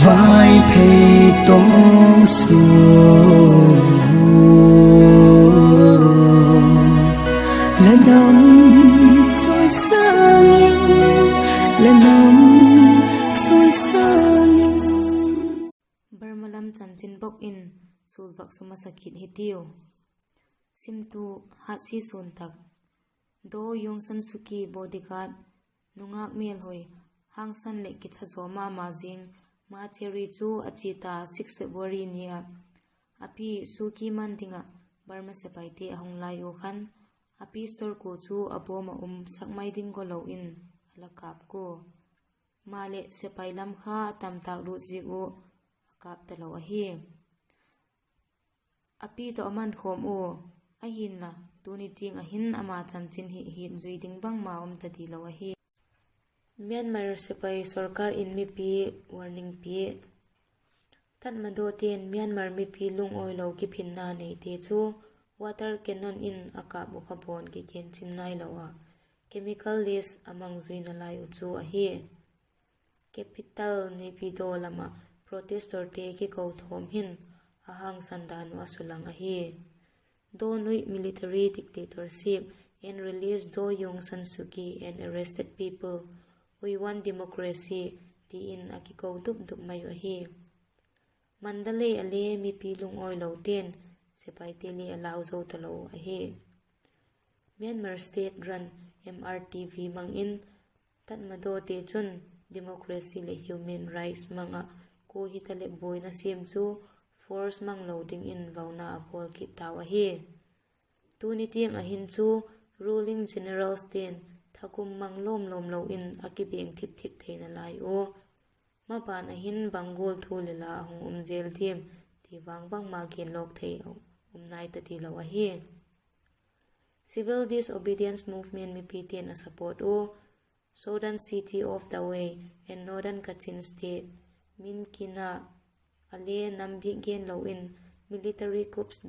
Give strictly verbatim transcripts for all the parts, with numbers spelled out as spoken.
Vaiphei tawng suan, la nam chawisâng in, la nam chawisâng in. Burma lam chanchin bawk in sulvak sum a sa kit hitiu. Simtu: Hatsi suan tak. Daw Aung San Suu Kyi bodyguard, nungâk mêlhoi, hangsan leh kithazaw ma ma zing, Ma Cheri chu a chia ta six February ni ah a pi Suu Kyi man ding ah Burma sepaite a hung lai u khan, a pi store kua chu a bawm ah um sak mai ding golo in a la kâp kua. Maleh sepai lam kha a tamtâk lut ziak uh a kâp talo ahi. A pi tawh a man khawm ua, ahinla tuni tiang ah hin ama chanchin hi hiat zui ding bangma um ta dilo ahi. Myanmar sepai sorkar in mipi warning pia. Tatmadawte'n Myanmar mipi lungawilo kiphinna neite chu water cannon in a kâp uh kha bawn kigenchim nailo ah chemical lace a mang zui nalai uh chu ahi. Capital Naypyidaw lam ah protestorte kiko thawm hin a hangsan dan uh a sulang ahi. Daw nuih military dictatorship and release Daw Aung San Suu Kyi and arrested people, we want democracy, ti in a kiko dup dup mai uh ahi. Mandalay a le mipi lungawilote'n sepaite le a lau zo talo ahi. Myanmar state run M R T V mang in Tatmadawte chun democracy leh human rights mang ah kua hitaleh buaina siam chu force mang lo dingin vauna a bawl kit tau ahi. Tuni tiang ah hin chu ruling generalste'n thakum mang lawm lawm lo in a kibeng thip thip theina lai ua, maban ah hin bang gual thu le la a hung um zel diam ti vang bangma genlawk thei a um nai ta tilo ahi. Civil disobedience movement mipite'n a support ua, Southern city of Dawei and Northern Kachin State, Myitkyina a le nam biak genlo in military coups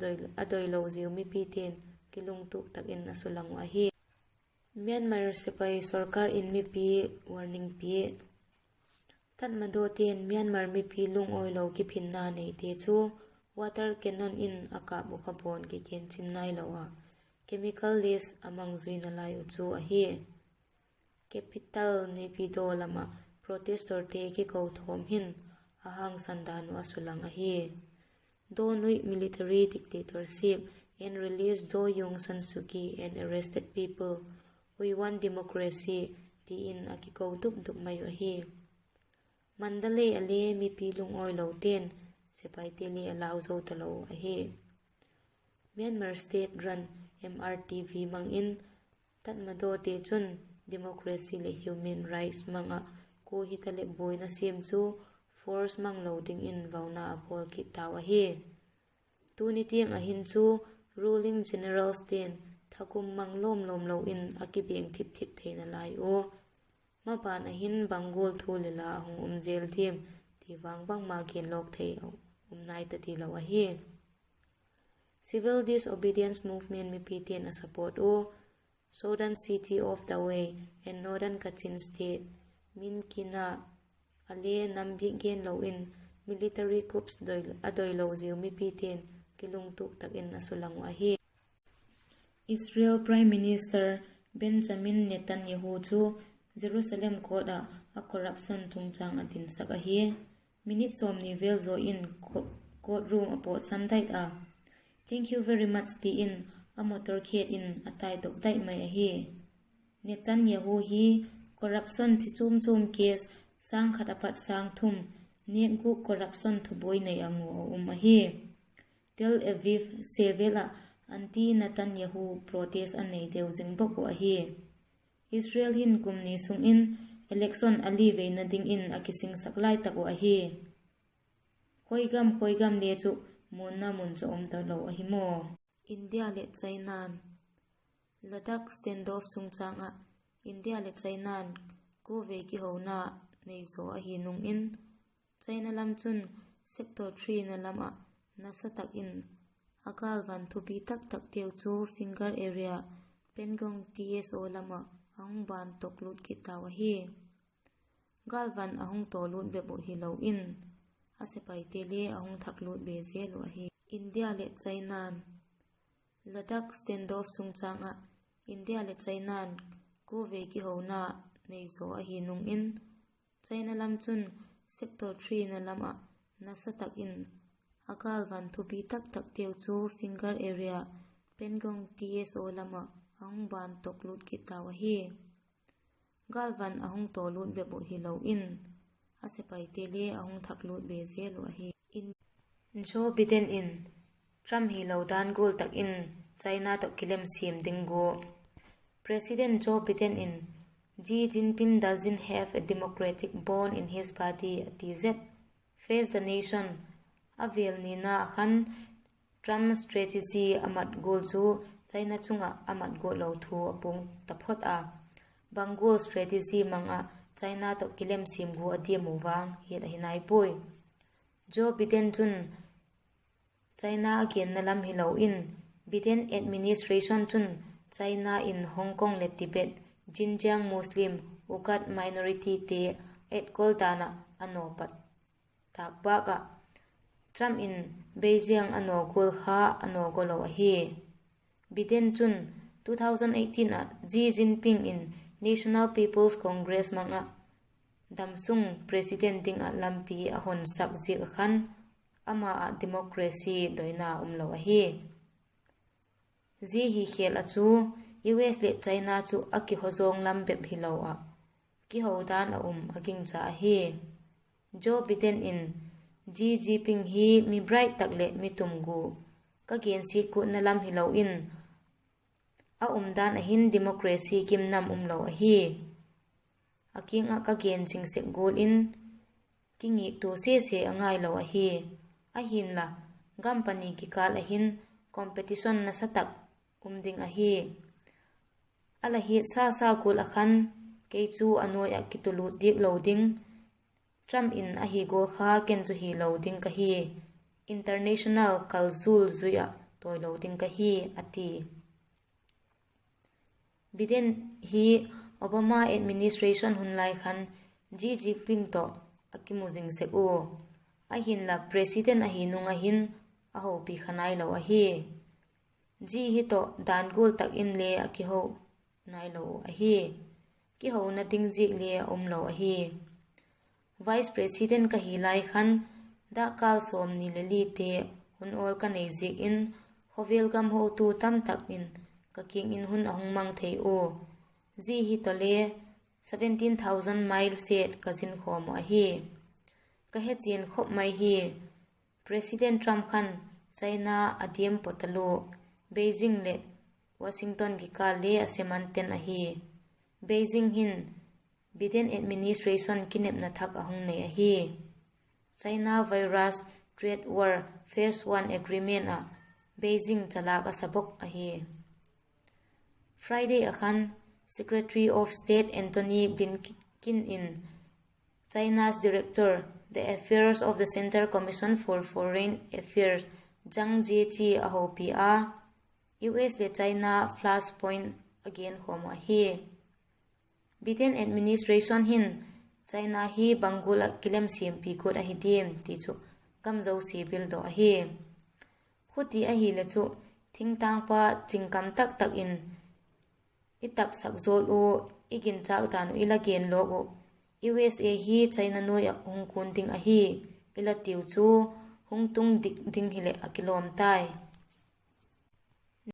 a doilo ziu mipite'n kilungtuak tak in a sulang uh ahi. Myanmar sepai sorkar in mipi warning pia. Tatmadawte'n Myanmar mipi lungawilo kiphinna neite chu water cannon in a kâp uh kha bawn kigenchim nailo ah chemical lace a mang zui nalai uh chu ahi. Capital Naypyidaw lam ah protestorte kiko thawm hin a hangsan dan uh a sulang ahi. Daw nuih military dictatorship and release Daw Aung San Suu Kyi and arrested people, we want democracy, ti in a kiko dup dup mai uh ahi. Mandalay a le mipi lungawilote'n sepaite le a lau zo talo ahi. Myanmar state run M R T V mang in Tatmadawte chun democracy leh human rights mang ah kua hitaleh buaina siam chu force mang lo dingin vauna a bawl kit tau ahi. Tuni tiang ah hin chu ruling generalste'n thakum mang lawm lawm lo in a kibeng thip thip theina lai ua, maban ah hin bang gual thu le la a hung um zel diam ti vang bangma genlawk thei a um nai ta tilo ahi. Civil disobedience movement mipite'n a support ua, Southern city of Dawei and Northern Kachin State, Myitkyina a le nam biak genlo in military coups a doilo ziu mipite'n kilungtuak tak in a sulang uh ahi. Israel Prime Minister Benjamin Netanyahu chu Jerusalem court ah a corruption chungchâng a dinsak ahi. Minute sawmni vel zaw in courtroom a pawtsan dai a, Thank you very much, ti in a motor khet in a taidok dai mai ahi. Netanyahu hi corruption chi chuam chuam case sâng khat a pat sâng thum, nêkgûk corruption thubuai nei a ngu a um ahi. Tel Aviv sevel ah anti-Netanyahu protest a nei deu zing bawk uh ahi. Israel hin kum ni sung in election a li veina dingin a kisingsak lai tak uh ahi. Khoi gam khoi gam le chu muanna mun chu um talo ahi maw. India leh China'n Ladakh standoff chungchâng ah India leh China'n kuavei kihona nei zaw ahi nung in, China lam chun sector threena lam ah nasa tak in a gâlvan thupi tak takteu chu Finger Area, Pangong T S O lam ah a hung ban tawklût kit tau ahi. Gâlvan a hung tawlût bep uh hilo in, a sepaite le a hung thaklut be zel uh ahi. India leh China'n Ladakh standoff chungchâng ah India leh China'n kuavei kihona nei zaw ahi nung in, China lam chun Sector threena lam ah nasa tak in a gâlvan thupi taktakteu chu Finger Area, Pangong T S O lam ah a hung ban tawklût kit tau ahi. Gâlvan a hung tawlût bep uh hilo in, a sepaite le a hung thaklut be zel uh ahi. Joe Biden in Trump hilo dan gual tak in China tawh kilem siam ding gua. President Joe Biden in, Xi Jinping doesn't have a democratic bone in his body, a ti zet. Face the Nation a vêl nina ah khan Trump strategy a mat gual chu China chung ah a mat guat lo thu a puang taphot a. Bang gual strategy mang ah China tawh kilem siam gua a diam uh vang hiat ahi nai puai. Joe Biden chun China a genna lam hilo in, Biden administration chun China in Hong Kong leh Tibet, Xinjiang Muslim, Uyghur minorityte etkol dan ah a naw pat tâk bâk ah, Trump in Beijing a naw gual kha a naw gawlo ahi. Biden chun two thousand eighteen ah Xi Jinping in National People's Congress mang ah damsung president ding ah lampi a honsak ziak ah khan, ama ah democracy doina umlo ahi. Zia hi khêl ah chu U S leh China chu a kihawzawng lam bep hilo ah, kiho dan a um a gingcha ahi. Joe Biden in, Xi Jinping hi mi bright tak leh mi tum gu, ka gensiat guatna lam hilo in, a umdan ah hin democracy gimnam umlo ahi. A kiang ah ka gen zing sek gual in, kingittua sese a ngailo ahi. Ahinla, gam pani kikâl ah hin competition nasa tak um ding ahi. A la hiatsa sa gual ah khan, kei chu a nuai ah kitulût diak lo ding, Trump in ahi gual kha ken chu hilo ding ka hi, international kalzul zui ah tawilo ding ka hi, a ti. Biden hi Obama administration hun lai khan Xi Jinping tawh a kimu zing sek ua, ahinla president ahi nung ah hin a hopi kha nailo ahi. Xi hi tawh dan gual tak inle a kiho nailo uh ahi. Kihona ding ziak le a umlo ahi. Vice President ka hi lai khan, dakkâl sawmni leh lite hun awl ka nei ziak in, khawvel gam hotu tamtak in ka kiang in hun a hung mang thei ua, zia hi tawh le seventeen thousand mile set ka zin khawm uh ahi. Ka hechian khop mai hi, President Trump khan China a diam paw talua, Beijing leh Washington kikâl le a semanten ahi. Beijing hin Biden administration kinepna thak a hung nei ahi. China virus trade war phase one agreement ah Beijing chalâk a sa bok ahi. Friday ah khan Secretary of State Antony Blinken in China's Director, the Affairs of the Central Commission for Foreign Affairs, Zhang Jiechi a hopi a, U S leh China flashpoint a genkhawm uh ahi. Biden administration hin China hi bang gual ah kilem siampi guat ahi diam ti chu gam zosia bil dawk ahi. Khuti ahileh chu, thingtangpa chingkam taktak in i tapsak zawl uh, i ginchâk dan uh i la gen lawk uh, U S A hi China nuai ah hung kun ding ahi, i la tiu chu hung tung dik ding hileh a kilawm tai.